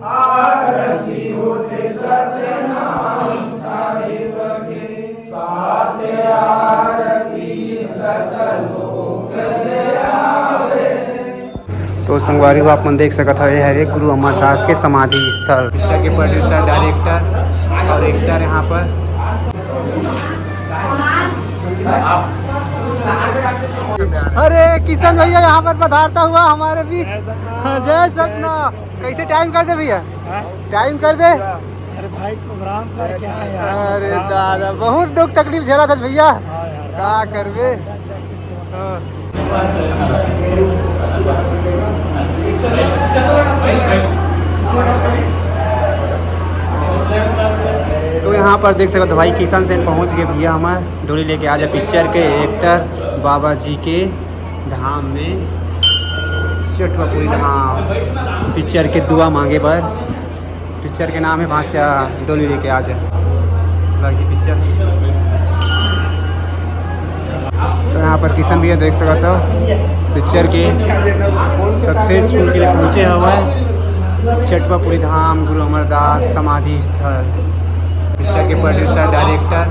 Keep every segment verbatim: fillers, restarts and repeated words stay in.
आरती होते सतनाम साहिब के, साथ आरती सतलोक ले आवे। तो संगवारी हो, आप मन देख सकत हव, ये हरे गुरु अमरदास के समाधि स्थल। पिक्चर के प्रोड्यूसर, डायरेक्टर और एक्टर यहाँ पर। अरे किशन भैया यहाँ पर पधारता हुआ हमारे बीच। हाँ, जय सतना। कैसे टाइम कर दे भैया? हाँ? टाइम कर दे। अरे भाई, प्रोग्राम पर क्या है यार? अरे दादा, बहुत दुख तकलीफ झेला था भैया। हाँ यार। का करबे? हाँ। तो यहाँ पर देख सकत हो भाई, किशन सेन पहुँच गए भैया हमार डोली लेके आजा पिक्चर के एक्टर बाबा जी के धाम में, चटवापुरी धाम, पिक्चर के दुआ मांगे बर। पिक्चर के नाम है भांचा डोली लेके आजा। बाकी पिक्चर तो यहाँ पर किशन भैया देख सकत हो, पिक्चर के सक्सेसफुल के लिए पहुँचे हवय चटवापुरी धाम, गुरु अमरदास समाधि स्थल। पिक्चर के प्रोड्यूसर, डायरेक्टर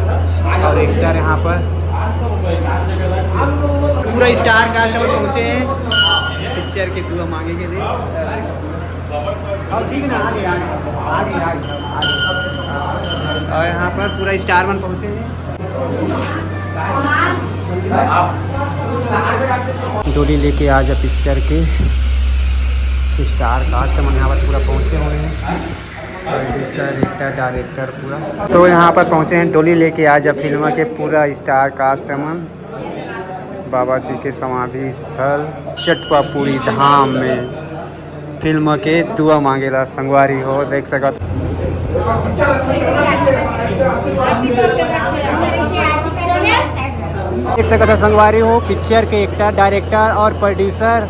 और एक्टर यहाँ पर पूरा स्टार कास्ट में पहुँचे हैं पिक्चर के दुआ मांगे के लिए। और ठीक ना, आगे, आगे, आगे, आगे, आगे। और यहाँ पर पूरा स्टार मन पहुँचे हैं। डोली लेके आजा पिक्चर के स्टार कास्ट मन यहाँ पर पूरा पहुँचे हुए हैं। प्रोड्यूसर, एक्टर, डायरेक्टर पूरा। तो यहाँ पर पहुँचे हैं डोली लेके आजा फिल्म के पूरा स्टार कास्ट मन बाबा जी के समाधि स्थल चटवापुरी धाम में फिल्म के दुआ मांगेला। संगवारी हो, देख सकत, देख सकत हो संगवारी हो, पिक्चर के एक्टर, डायरेक्टर और प्रोड्यूसर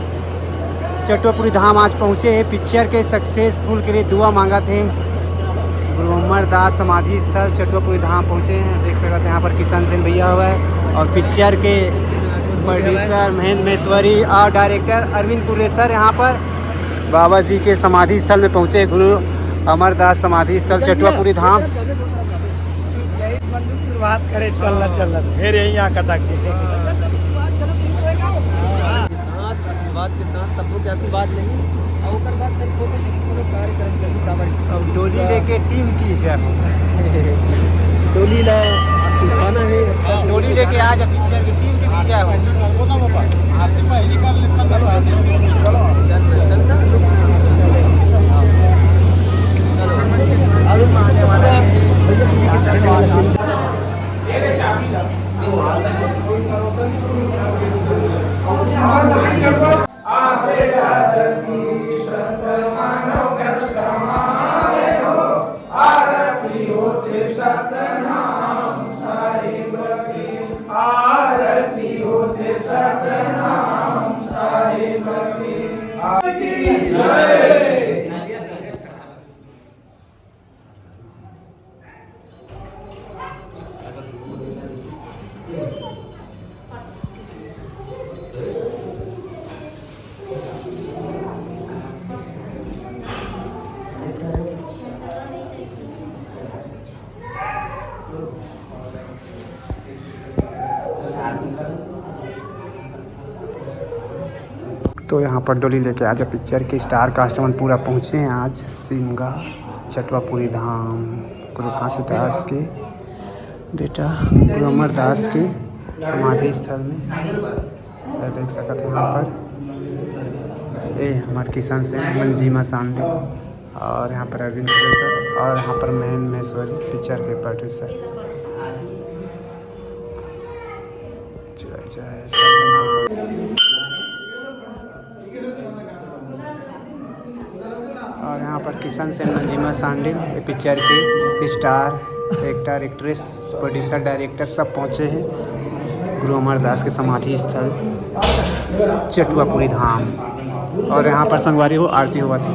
चटवापुरी धाम आज पहुँचे हैं। पिक्चर के सक्सेसफुल के लिए दुआ मांगत हे। गुरु अमरदास समाधि स्थल चटवापुरी धाम पहुँचे हैं। देख सकते हैं यहाँ पर किशन सेन भैया हुआ है और पिक्चर के प्रोड्यूसर महेंद्र महेश्वरी और डायरेक्टर अरविंद कुर्रेसर यहाँ पर बाबा जी के समाधि स्थल में पहुँचे। गुरु अमरदास समाधि स्थल चटवापुरी धाम। यही बंधु शुरुआत करे, चलना चलना, फिर यही यहाँ कटा के। के साथ, आशीर्वाद के साथ, सब लोग के आशीर्वाद लेंगे। और ओकर बाद फिर फोटो शूट, पूरा कार्यक्रम चलू, काबर अब डोली हाँ। लेके टीम की जय हो। डोली ला उठाना है, अच्छा से डोली लेके आज पिक्चर की टीम की भी जय हो। चल, चल ना, लोग। चलो। अरुण आने वाला है, भैया, भैया के चलने वाला है। आरती आरती सतनाम साहिब के। आरती होते सतनाम साहिब के। आरती होते सतनाम साहिब के। आरती की जय। तो यहाँ पर डोली लेके आजा पिक्चर के स्टार कास्ट मन पूरा पहुँचे हैं आज सिमगा चटवापुरी धाम गुरु घासीदास के बेटा गुरु अमरदास के समाधि स्थल में। ये देख सकत हो यहाँ पर ये हमारे किशन सेन, मंजिमा सांडे और यहाँ पर अरविंद कुर्रेसर और यहाँ पर महेंद्र महेश्वरी पिक्चर के प्रोड्यूसर। जय जय सतनाम। और यहाँ पर किशन सेन, मंजिमा सांडिल, ये पिक्चर के star, actor, actress, producer, director सब पहुँचे हैं गुरु अमरदास के समाधि स्थल चटुआपुरी धाम। और यहाँ पर संगवारी हो आरती होवत हे।